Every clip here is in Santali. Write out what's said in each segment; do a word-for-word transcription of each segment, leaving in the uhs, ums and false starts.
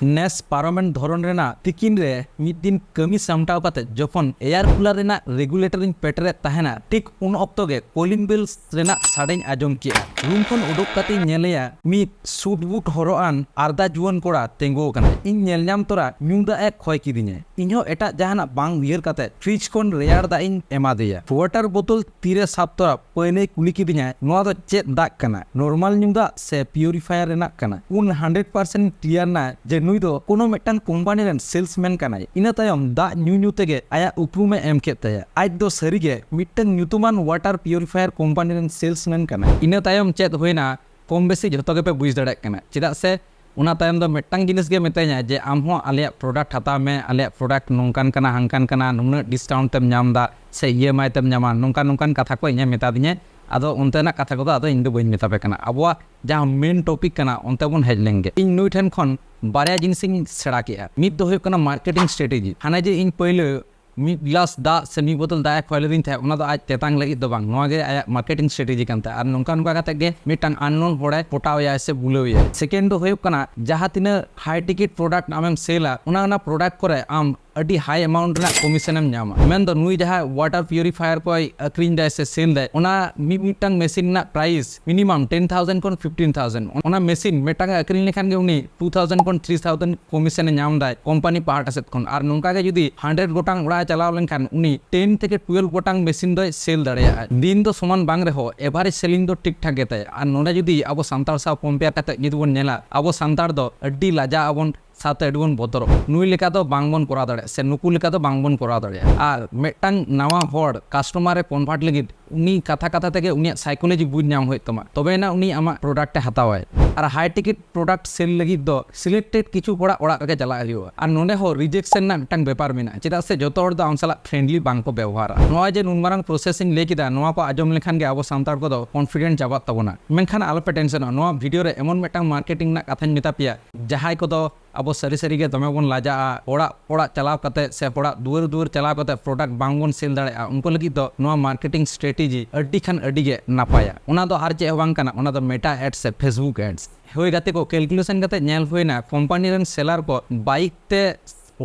ᱱᱮᱥ ᱯᱟᱨᱚᱢᱮᱱ ᱫᱷᱚᱨᱚᱱ ᱨᱮᱱᱟᱜ ᱛᱤᱠᱤᱱ ᱨᱮ ᱢᱤᱫ ᱫᱤᱱ ᱠᱟᱹᱢᱤ ᱥᱟᱢᱴᱟᱣ ᱠᱟᱛᱮ ᱡᱚᱠᱷᱚᱱ ᱮᱭᱟᱨ ᱠᱩᱞᱟᱨ ᱨᱮᱱᱟᱜ ᱨᱮᱜᱩᱞᱮᱴᱚᱨ ᱤᱧ ᱯᱮᱴᱮᱨᱮᱫ ᱛᱟᱦᱮᱱᱟ, ᱴᱷᱤᱠ ᱩᱱ ᱚᱠᱛᱚ ᱜᱮ ᱠᱚᱞᱤᱝ ᱵᱮᱞᱥ ᱨᱮᱱᱟᱜ ᱥᱟᱰᱮᱧ ᱟᱸᱡᱚᱢ ᱠᱮᱜᱼᱟ᱾ ᱨᱩᱢ ᱠᱷᱚᱱ ᱩᱰᱩᱠ ᱠᱟᱛᱮᱧ ᱧᱮᱞᱮᱭᱟ, ᱢᱤᱫ ᱥᱩᱴ ᱵᱩᱴ ᱦᱚᱨᱚᱜ ᱟᱱ ᱟᱨᱫᱟ ᱡᱩᱣᱟᱹᱱ ᱠᱚᱲᱟ ᱛᱤᱸᱜᱩ ᱟᱠᱟᱱᱟᱭ᱾ ᱤᱧ ᱧᱮᱞ ᱧᱟᱢ ᱛᱚᱨᱟ ᱧᱩ ᱫᱟᱜ ᱮ ᱠᱷᱚᱭ ᱠᱤᱫᱤᱧᱟᱭ᱾ ᱤᱧᱦᱚᱸ ᱮᱴᱟᱜ ᱡᱟᱦᱟᱱᱟᱜ ᱵᱟᱝ ᱩᱭᱦᱟᱹᱨ ᱠᱟᱛᱮ ᱯᱷᱨᱤᱡᱽ ᱠᱷᱚᱱ ᱨᱮᱭᱟᱲ ᱫᱟᱜ ᱤᱧ ᱮᱢᱟᱫᱮᱭᱟ᱾ ᱣᱟᱴᱟᱨ ᱵᱳᱛᱚᱞ ᱛᱤᱨᱮ ᱥᱟᱵ ᱛᱚᱨᱟ ᱯᱟᱹᱭᱞᱟᱹᱭ ᱠᱩᱞᱤ ᱠᱤᱫᱤᱧᱟᱭ, "ᱱᱚᱣᱟ ᱫᱚ ᱪᱮᱫ ᱫᱟᱜ ᱠᱟᱱᱟ? ᱱᱚᱨᱢᱟᱞ ᱧᱩ ᱫᱟᱜ ᱥᱮ ᱯᱤᱭᱩᱨᱤᱯᱷᱟᱭᱟᱨ ᱨᱮᱱᱟᱜ ᱠᱟᱱᱟ?" ᱩᱱ ᱦᱟᱱᱰᱨᱮᱰ ᱯᱟᱨᱥᱮᱱᱴ ᱠᱞᱤᱭᱟᱨ ᱱᱟ ᱡᱮ ᱱᱩᱭ ᱫᱚ ᱠᱳᱱᱳ ᱢᱤᱫᱴᱟᱝ ᱠᱳᱢᱯᱟᱱᱤ ᱨᱮᱱ ᱥᱮᱞᱥᱢᱮᱱ ᱠᱟᱱᱟᱭ᱾ ᱤᱱᱟᱹ ᱛᱟᱭᱚᱢ ᱫᱟᱜ ᱧᱩ ᱧᱩ ᱛᱮᱜᱮ ᱟᱭᱟᱜ ᱩᱯᱨᱩᱢ ᱮ ᱮᱢ ᱠᱮᱫ ᱛᱟᱭᱟ᱾ ᱟᱡ ᱫᱚ ᱥᱟᱹᱨᱤᱜᱮ ᱢᱤᱫᱴᱟᱝ ᱧᱩᱛᱩᱢᱟᱱ ᱣᱟᱴᱟᱨ ᱯᱤᱭᱩᱨᱤᱯᱷᱟᱭᱟᱨ ᱠᱳᱢᱯᱟᱱᱤ ᱨᱮᱱ ᱥᱮᱞᱥᱢᱮᱱ ᱠᱟᱱᱟᱭ᱾ ᱤᱱᱟᱹ ᱛᱟᱭᱚᱢ ᱪᱮᱫ ᱦᱩᱭᱱᱟ, ᱠᱚᱢ ᱵᱮᱥᱤ ᱡᱷᱚᱛᱚ ᱜᱮᱯᱮ ᱵᱩᱡᱽ ᱫᱟᱲᱮᱭᱟᱜ ᱠᱟᱱᱟ᱾ ᱪᱮᱫᱟᱜ ᱥᱮ ᱚᱱᱟ ᱛᱟᱭᱚᱢ ᱫᱚ ᱢᱤᱫᱴᱟᱝ ᱡᱤᱱᱤᱥ ᱜᱮ ᱢᱤᱛᱟᱹᱧᱟ ᱡᱮ, "ᱟᱢ ᱦᱚᱸ ᱟᱞᱮᱭᱟᱜ ᱯᱨᱚᱰᱟᱠᱴ ᱦᱟᱛᱟᱣ ᱢᱮ, ᱟᱞᱮᱭᱟᱜ ᱯᱨᱚᱰᱟᱠᱴ ᱱᱚᱝᱠᱟᱱ ᱠᱟᱱᱟ, ᱦᱟᱝᱠᱟᱱ ᱠᱟᱱᱟ, ᱱᱩᱱᱟᱹᱜ ᱰᱤᱥᱠᱟᱣᱩᱱᱴ ᱛᱮᱢ ᱧᱟᱢ ᱮᱫᱟ ᱥᱮ ᱤ ᱮᱢ ᱟᱭ ᱛᱮᱢ ᱧᱟᱢᱟ", ᱱᱚᱝᱠᱟᱱ ᱱᱚᱝᱠᱟᱱ ᱠᱟᱛᱷᱟ ᱠᱚ ᱤᱧᱮ ᱢᱮᱛᱟ ᱫᱤᱧᱟ᱾ ᱟᱫᱚ ᱚᱱᱛᱮᱱᱟᱜ ᱠᱟᱛᱷᱟ ᱠᱚᱫᱚ ᱟᱫᱚ ᱤᱧ ᱫᱚ ᱵᱟᱹᱧ ᱢᱮᱛᱟ ᱯᱮ ᱠᱟᱱᱟ᱾ ᱟᱵᱚᱣᱟᱜ ᱡᱟᱦᱟᱸ ᱢᱮᱱ ᱴᱚᱯᱤᱠ ᱠᱟᱱᱟ, ᱚᱱᱛᱮ ᱵᱚᱱ ᱦᱮᱡ ᱞᱮᱱ ᱜᱮ᱾ ᱤᱧ ᱱᱩᱭ ᱴᱷᱮᱱ ᱠᱷᱚᱱ ᱵᱟᱨᱭᱟ ᱡᱤᱱᱤᱥ ᱤᱧ ᱥᱮᱬᱟ ᱠᱮᱜᱼᱟ᱾ ᱢᱤᱫ ᱫᱚ ᱦᱩᱭᱩᱜ ᱠᱟᱱᱟ ᱢᱟᱨᱠᱮᱴᱤᱝ ᱥᱴᱨᱮᱴᱮᱡᱤ᱾ ᱦᱟᱱᱮ ᱡᱮ ᱤᱧ ᱯᱟᱹᱭᱞᱟᱹ ᱢᱤᱫ ᱜᱞᱟᱥ ᱫᱟᱜ ᱥᱮ ᱢᱤᱫ ᱵᱳᱛᱚᱞ ᱫᱟᱜ ᱮ ᱠᱷᱚᱭ ᱞᱮᱫᱤᱧ ᱛᱟᱦᱮᱸᱫ, ᱚᱱᱟ ᱫᱚ ᱟᱡ ᱛᱮᱛᱟᱝ ᱞᱟᱹᱜᱤᱫ ᱫᱚ ᱵᱟᱝ, ᱱᱚᱣᱟ ᱜᱮ ᱟᱭᱟᱜ ᱢᱟᱨᱠᱮᱴᱤᱝ ᱥᱴᱨᱮᱴᱮᱡᱤ ᱠᱟᱱ ᱛᱟᱭᱟ᱾ ᱟᱨ ᱱᱚᱝᱠᱟ ᱱᱚᱝᱠᱟ ᱠᱟᱛᱮ ᱜᱮ ᱢᱤᱫᱴᱟᱝ ᱟᱱᱱᱳᱱ ᱦᱚᱲᱮ ᱯᱚᱴᱟᱣ ᱮᱭᱟ ᱥᱮ ᱵᱩᱞᱟᱹᱣ ᱮᱭᱟ᱾ ᱥᱮᱠᱮᱱᱰ ᱫᱚ ᱦᱩᱭᱩᱜ ᱠᱟᱱᱟ, ᱡᱟᱦᱟᱸ ᱛᱤᱱᱟᱹᱜ ᱦᱟᱭ ᱴᱤᱠᱤᱴ ᱯᱨᱚᱰᱟᱠᱴ ᱟᱢᱮᱢ ᱥᱮᱞᱟ, ᱚᱱᱟ ᱚᱱᱟ ᱯᱨᱚᱰᱟᱠᱴ ᱠᱚᱨᱮ ᱟᱢ ᱟᱹᱰᱤ ᱦᱟᱭ ᱮᱢᱟᱣᱩᱱᱴ ᱨᱮᱱᱟᱜ ᱠᱚᱢᱤᱥᱚᱱ ᱮᱢ ᱧᱟᱢᱟ᱾ ᱢᱮᱱᱫᱚ ᱱᱩᱭ ᱡᱟᱦᱟᱸ ᱣᱟᱴᱟᱨ ᱯᱤᱭᱩᱨᱤᱯᱷᱟᱭᱟᱨ ᱠᱚᱭ ᱟᱹᱠᱷᱨᱤᱧ ᱫᱟᱭ ᱥᱮ ᱥᱮᱞ ᱫᱟᱭ, ᱚᱱᱟ ᱢᱤᱫ ᱢᱤᱫᱴᱟᱝ ᱢᱮᱥᱤᱱ ᱨᱮᱱᱟᱜ ᱯᱨᱟᱭᱤᱥ ᱢᱤᱱᱤᱢᱟᱢ ᱴᱮᱱ ᱛᱷᱟᱣᱡᱮᱱᱰ ᱠᱷᱚᱱ ᱯᱷᱤᱯᱴᱤᱱ ᱛᱷᱟᱣᱡᱮᱱᱰ᱾ ᱚᱱᱟ ᱢᱮᱥᱤᱱ ᱢᱤᱫᱴᱟᱝ ᱮ ᱟᱹᱠᱷᱨᱤᱧ ᱞᱮᱠᱷᱟᱱ ᱜᱮ ᱩᱱᱤ ᱴᱩ ᱛᱷᱟᱣᱡᱮᱱᱰ ᱠᱷᱚᱱ ᱛᱷᱨᱤ ᱛᱷᱟᱣᱡᱮᱱᱰ ᱠᱚᱢᱤᱥᱚᱱ ᱮ ᱧᱟᱢ ᱫᱟᱭ ᱠᱳᱢᱯᱟᱱᱤ ᱯᱟᱦᱴᱟ ᱥᱮᱫ ᱠᱷᱚᱱ᱾ ᱟᱨ ᱱᱚᱝᱠᱟ ᱜᱮ ᱡᱩᱫᱤ ᱦᱟᱱᱰᱨᱮᱰ ᱜᱚᱴᱟᱝ ᱚᱲᱟᱜ ᱮ ᱪᱟᱞᱟᱣ ᱞᱮᱱᱠᱷᱟᱱ, ᱩᱱᱤ ᱴᱮᱱ ᱛᱷᱮᱠᱮ ᱴᱩᱭᱮᱞᱵᱷ ᱜᱚᱴᱟᱝ ᱢᱮᱥᱤᱱ ᱫᱚᱭ ᱥᱮᱞ ᱫᱟᱲᱮᱭᱟᱜᱼᱟ᱾ ᱫᱤᱱ ᱫᱚ ᱥᱚᱢᱟᱱ ᱵᱟᱝ ᱨᱮᱦᱚᱸ, ᱮᱵᱷᱟᱨᱮᱡᱽ ᱥᱮᱞᱤᱝ ᱫᱚ ᱴᱷᱤᱠ ᱴᱷᱟᱠ ᱜᱮᱛᱟᱭᱟ᱾ ᱟᱨ ᱱᱚᱰᱮ ᱡᱩᱫᱤ ᱟᱵᱚ ᱥᱟᱱᱛᱟᱲ ᱥᱟᱶ ᱠᱚᱢᱯᱮᱭᱟᱨ ᱠᱟᱛᱮ ᱡᱩᱫᱤ ᱵᱚᱱ ᱧᱮᱞᱟ, ᱟᱵᱚ ᱥᱟᱱᱛᱟᱲ ᱫᱚ ᱟᱹᱰᱤ ᱞᱟᱡᱟᱜ ᱟᱵᱚᱱ, ᱥᱟᱶᱛᱮ ᱟᱹᱰᱤ ᱵᱚᱱ ᱵᱚᱛᱚᱨᱚᱜᱼᱟ᱾ ᱱᱩᱭ ᱞᱮᱠᱟ ᱫᱚ ᱵᱟᱝ ᱵᱚᱱ ᱠᱚᱨᱟᱣ ᱫᱟᱲᱮᱭᱟᱜᱼᱟ ᱥᱮ ᱱᱩᱠᱩ ᱞᱮᱠᱟ ᱫᱚ ᱵᱟᱝ ᱵᱚᱱ ᱠᱚᱨᱟᱣ ᱫᱟᱲᱮᱭᱟᱜᱼᱟ᱾ ᱟᱨ ᱢᱤᱫᱴᱟᱝ ᱱᱟᱣᱟ ᱦᱚᱲ ᱠᱟᱥᱴᱚᱢᱟᱨ ᱮ ᱠᱚᱱᱵᱷᱟᱨᱴ ᱞᱟᱹᱜᱤᱫ ᱩᱱᱤ ᱠᱟᱛᱷᱟ ᱠᱟᱛᱷᱟ ᱛᱮᱜᱮ ᱩᱱᱤᱭᱟᱜ ᱥᱟᱭᱠᱳᱞᱚᱡᱤ ᱵᱩᱡᱽ ᱧᱟᱢ ᱦᱩᱭᱩᱜ ᱛᱟᱢᱟ, ᱛᱚᱵᱮ ᱮᱱᱟ ᱩᱱᱤ ᱟᱢᱟᱜ ᱯᱨᱚᱰᱟᱠᱴ ᱮ ᱦᱟᱛᱟᱣᱟᱭ᱾ ᱟᱨ ᱦᱟᱭ ᱴᱤᱠᱤᱴ ᱯᱨᱚᱰᱟᱠᱴ ᱥᱮᱞ ᱞᱟᱹᱜᱤᱫ ᱫᱚ ᱥᱤᱞᱮᱠᱴᱮᱰ ᱠᱤᱪᱷᱩ ᱦᱚᱲᱟᱜ ᱚᱲᱟᱜ ᱨᱮᱜᱮ ᱪᱟᱞᱟᱜ ᱦᱩᱭᱩᱜᱼᱟ᱾ ᱟᱨ ᱱᱚᱰᱮ ᱦᱚᱸ ᱨᱤᱡᱮᱠᱥᱚᱱ ᱨᱮᱱᱟᱜ ᱢᱤᱫᱴᱟᱝ ᱵᱮᱯᱟᱨ ᱢᱮᱱᱟᱜᱼᱟ, ᱪᱮᱫᱟᱜ ᱥᱮ ᱡᱚᱛᱚ ᱦᱚᱲ ᱫᱚ ᱟᱢ ᱥᱟᱞᱟᱜ ᱯᱷᱨᱮᱱᱰᱞᱤ ᱵᱟᱝ ᱠᱚ ᱵᱮᱵᱚᱦᱟᱨᱟ᱾ ᱱᱚᱣᱟ ᱡᱮ ᱱᱩᱱ ᱢᱟᱨᱟᱝ ᱯᱨᱚᱥᱮᱥ ᱤᱧ ᱞᱟᱹᱭ ᱠᱮᱫᱟ, ᱱᱚᱣᱟ ᱠᱚ ᱟᱸᱡᱚᱢ ᱞᱮᱠᱷᱟᱱ ᱜᱮ ᱟᱵᱚ ᱥᱟᱱᱛᱟᱲ ᱠᱚᱫᱚ ᱠᱚᱱᱯᱷᱤᱰᱮᱱᱴ ᱪᱟᱵᱟᱜ ᱛᱟᱵᱚᱱᱟ᱾ ᱢᱮᱱᱠᱷᱟᱱ ᱟᱞᱚᱯᱮ ᱴᱮᱱᱥᱚᱱᱚᱜᱼᱟ, ᱱᱚᱣᱟ ᱵᱷᱤᱰᱤᱭᱳ ᱨᱮ ᱮᱢᱚᱱ ᱢᱤᱫᱴᱟᱝ ᱢᱟᱨᱠᱮᱴᱤᱝ ᱨᱮᱱᱟᱜ ᱠᱟᱛᱷᱟᱧ ᱢᱮᱛᱟ ᱯᱮᱭᱟ, ᱡᱟᱦᱟᱸᱭ ᱠᱚᱫᱚ ᱟᱵᱚ ᱥᱟᱹᱨᱤ ᱥᱟᱹᱨᱤ ᱜᱮ ᱫᱚᱢᱮ ᱵᱚᱱ ᱞᱟᱡᱟᱜᱼᱟ, ᱚᱲᱟᱜ ᱚᱲᱟᱜ ᱪᱟᱞᱟᱣ ᱠᱟᱛᱮ ᱥᱮ ᱦᱚᱲᱟᱜ ᱫᱩᱣᱟᱹᱨ ᱫᱩᱣᱟᱹᱨ ᱪᱟᱞᱟᱣ ᱠᱟᱛᱮ ᱯᱨᱚᱰᱟᱠᱴ ᱵᱟᱝ ᱵᱚᱱ ᱥᱮᱞ ᱫᱟᱲᱮᱭᱟᱜᱼᱟ, ᱩᱱᱠᱩ ᱞᱟᱹᱜᱤᱫ ᱫᱚ ᱱᱚᱣᱟ ᱢᱟᱨᱠᱮᱴᱤᱝ ᱥᱴᱨᱮᱴᱮᱡᱤ ᱟᱹᱰᱤ ᱠᱷᱟᱱ ᱟᱹᱰᱤ ᱜᱮ ᱱᱟᱯᱟᱭᱟ᱾ ᱚᱱᱟ ᱫᱚ ᱟᱨ ᱪᱮᱫ ᱦᱚᱸ ᱵᱟᱝ ᱠᱟᱱᱟ, ᱚᱱᱟ ᱫᱚ ᱢᱮᱴᱟ ᱮᱰᱥ ᱥᱮ ᱯᱷᱮᱥᱵᱩᱠ ᱮᱰᱥ᱾ ᱦᱳᱭ ᱜᱟᱛᱮ ᱠᱚ, ᱠᱮᱞᱠᱩᱞᱮᱥᱚᱱ ᱠᱟᱛᱮ ᱧᱮᱞ ᱦᱩᱭᱱᱟ, ᱠᱳᱢᱯᱟᱱᱤ ᱨᱮᱱ ᱥᱮᱞᱟᱨ ᱠᱚ ᱵᱟᱭᱤᱠ ᱛᱮ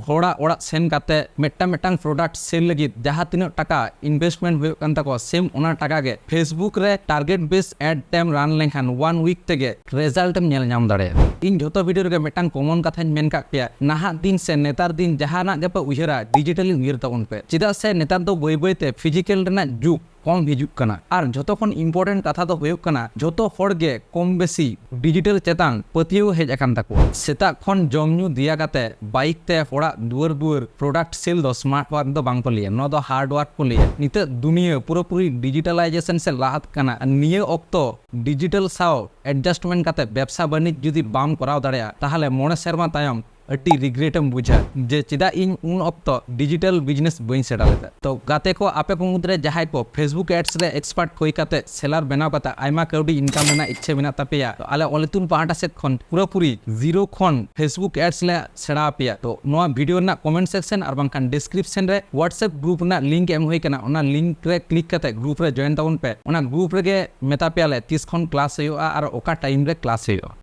ᱦᱚᱲᱟᱜ ᱚᱲᱟᱜ ᱥᱮᱱ ᱠᱟᱛᱮ ᱢᱤᱫᱴᱟᱝ ᱢᱤᱫᱴᱟᱝ ᱯᱨᱚᱰᱟᱠᱴ ᱥᱮᱞ ᱞᱟᱹᱜᱤᱫ ᱡᱟᱦᱟᱸ ᱛᱤᱱᱟᱹᱜ ᱴᱟᱠᱟ ᱤᱱᱵᱷᱮᱥᱴᱢᱮᱱᱴ ᱦᱩᱭᱩᱜ ᱠᱟᱱ ᱛᱟᱠᱚᱣᱟ, ᱥᱮᱢ ᱚᱱᱟ ᱴᱟᱠᱟ ᱜᱮ ᱯᱷᱮᱥᱵᱩᱠ ᱨᱮ ᱴᱟᱨᱜᱮᱴ ᱵᱮᱥ ᱮᱰ ᱛᱮᱢ ᱨᱟᱱ ᱞᱮᱱᱠᱷᱟᱱ ᱚᱣᱟᱱ ᱩᱭᱤᱠ ᱛᱮᱜᱮ ᱨᱮᱡᱟᱞᱴ ᱮᱢ ᱧᱮᱞ ᱧᱟᱢ ᱫᱟᱲᱮᱭᱟᱜᱼᱟ᱾ ᱤᱧ ᱡᱷᱚᱛᱚ ᱵᱷᱤᱰᱤᱭᱳ ᱨᱮᱜᱮ ᱢᱤᱫᱴᱟᱝ ᱠᱚᱢᱚᱱ ᱠᱟᱛᱷᱟᱧ ᱢᱮᱱ ᱠᱟᱜ ᱯᱮᱭᱟ, ᱱᱟᱦᱟᱜ ᱫᱤᱱ ᱥᱮ ᱱᱮᱛᱟᱨ ᱫᱤᱱ ᱡᱟᱦᱟᱱᱟᱜ ᱜᱮᱯᱮ ᱩᱭᱦᱟᱹᱨᱟ, ᱰᱤᱡᱤᱴᱟᱞᱤ ᱩᱭᱦᱟᱹᱨ ᱛᱟᱵᱚᱱ ᱯᱮ, ᱪᱮᱫᱟᱜ ᱥᱮ ᱱᱮᱛᱟᱨ ᱫᱚ ᱵᱟᱹᱭ ᱵᱟᱹᱭ ᱛᱮ ᱯᱷᱤᱡᱤᱠᱮᱞ ᱨᱮᱱᱟᱜ ᱡᱩᱜᱽ ᱠᱚᱢ ᱦᱤᱡᱩᱜ ᱠᱟᱱᱟ᱾ ᱟᱨ ᱡᱷᱚᱛᱚ ᱠᱷᱚᱱ ᱤᱢᱯᱚᱨᱴᱮᱱᱴ ᱠᱟᱛᱷᱟ ᱫᱚ ᱦᱩᱭᱩᱜ ᱠᱟᱱᱟ, ᱡᱷᱚᱛᱚ ᱦᱚᱲ ᱜᱮ ᱠᱚᱢ ᱵᱮᱥᱤ ᱰᱤᱡᱤᱴᱟᱞ ᱪᱮᱛᱟᱱ ᱯᱟᱹᱛᱭᱟᱹᱣ ᱦᱮᱡ ᱟᱠᱟᱱ ᱛᱟᱠᱚᱣᱟ᱾ ᱥᱮᱛᱟᱜ ᱠᱷᱚᱱ ᱡᱚᱢ ᱧᱩ ᱫᱤᱭᱟ ᱠᱟᱛᱮ ᱵᱟᱭᱤᱠ ᱛᱮ ᱦᱚᱲᱟᱜ ᱫᱩᱣᱟᱹᱨ ᱫᱩᱣᱟᱹᱨ ᱯᱨᱚᱰᱟᱠᱴ ᱥᱮᱞ ᱫᱚ ᱥᱢᱟᱨᱴ ᱣᱟᱨᱠ ᱫᱚ ᱵᱟᱝ ᱠᱚ ᱞᱟᱹᱭᱟ, ᱱᱚᱣᱟ ᱫᱚ ᱦᱟᱨᱰ ᱣᱟᱨᱠ ᱠᱚ ᱞᱟᱹᱭᱟ᱾ ᱱᱤᱛᱚᱜ ᱫᱩᱱᱤᱭᱟᱹ ᱯᱩᱨᱟᱹᱯᱩᱨᱤ ᱰᱤᱡᱤᱴᱟᱞᱟᱭᱡᱮᱥᱚᱱ ᱥᱮᱫ ᱞᱟᱦᱟᱜ ᱠᱟᱱᱟ᱾ ᱱᱤᱭᱟᱹ ᱚᱠᱛᱚ ᱰᱤᱡᱤᱴᱟᱞ ᱥᱟᱶ ᱮᱰᱡᱟᱥᱴᱢᱮᱱᱴ ᱠᱟᱛᱮ ᱵᱮᱵᱥᱟ ᱵᱟᱹᱱᱤᱡᱽ ᱡᱩᱫᱤ ᱵᱟᱢ ᱠᱚᱨᱟᱣ ᱫᱟᱲᱮᱭᱟᱜᱼᱟ, ᱛᱟᱦᱚᱞᱮ ᱢᱚᱬᱮ ᱥᱮᱨᱢᱟ ᱛᱟᱭᱚᱢ ᱟᱹᱰᱤ ᱨᱤᱜᱨᱮᱴ ᱮᱢ ᱵᱩᱡᱟ, ᱡᱮ ᱪᱮᱫᱟᱜ ᱤᱧ ᱩᱱ ᱚᱠᱛᱚ ᱰᱤᱡᱤᱴᱟᱞ ᱵᱤᱡᱽᱱᱮᱥ ᱵᱟᱹᱧ ᱥᱮᱬᱟ ᱞᱮᱫᱟ᱾ ᱛᱚ ᱜᱟᱛᱮ ᱠᱚ, ᱟᱯᱮ ᱠᱚ ᱢᱩᱫᱽᱨᱮ ᱡᱟᱦᱟᱸᱭ ᱠᱚ ᱯᱷᱮᱥᱵᱩᱠ ᱮᱰᱥ ᱨᱮ ᱮᱠᱥᱯᱟᱨᱴ ᱦᱩᱭ ᱠᱟᱛᱮ ᱥᱮᱞᱟᱨ ᱵᱮᱱᱟᱣ ᱠᱟᱛᱮ ᱟᱭᱢᱟ ᱠᱟᱹᱣᱰᱤ ᱤᱱᱠᱟᱢ ᱨᱮᱱᱟᱜ ᱤᱪᱪᱷᱟᱹ ᱢᱮᱱᱟᱜ ᱛᱟᱯᱮᱭᱟ, ᱛᱚ ᱟᱞᱮ ᱚᱞᱤᱛᱩᱱ ᱯᱟᱦᱴᱟ ᱥᱮᱫ ᱠᱷᱚᱱ ᱯᱩᱨᱟᱹᱯᱩᱨᱤ ᱡᱤᱨᱳ ᱠᱷᱚᱱ ᱯᱷᱮᱥᱵᱩᱠ ᱮᱰᱥ ᱞᱮ ᱥᱮᱬᱟ ᱟᱯᱮᱭᱟ᱾ ᱛᱚ ᱱᱚᱣᱟ ᱵᱷᱤᱰᱤᱭᱳ ᱨᱮᱱᱟᱜ ᱠᱚᱢᱮᱱᱴ ᱥᱮᱠᱥᱚᱱ ᱟᱨ ᱵᱟᱝᱠᱷᱟᱱ ᱰᱤᱥᱠᱨᱤᱯᱥᱚᱱ ᱨᱮ ᱣᱟᱴᱥᱮᱯ ᱜᱨᱩᱯ ᱨᱮᱱᱟᱜ ᱞᱤᱝᱠ ᱮᱢ ᱦᱩᱭ ᱠᱟᱱᱟ, ᱚᱱᱟ ᱞᱤᱝᱠ ᱨᱮ ᱠᱞᱤᱠ ᱠᱟᱛᱮ ᱜᱨᱩᱯ ᱨᱮ ᱡᱚᱭᱮᱱ ᱛᱟᱵᱚᱱ ᱯᱮ᱾ ᱚᱱᱟ ᱜᱨᱩᱯ ᱨᱮᱜᱮ ᱢᱮᱛᱟ ᱯᱮᱭᱟᱞᱮ ᱛᱤᱥ ᱠᱷᱚᱱ ᱠᱞᱟᱥ ᱦᱩᱭᱩᱜᱼᱟ ᱟᱨ ᱚᱠᱟ ᱴᱟᱭᱤᱢ ᱨᱮ ᱠᱞᱟᱥ ᱦᱩᱭᱩᱜᱼᱟ᱾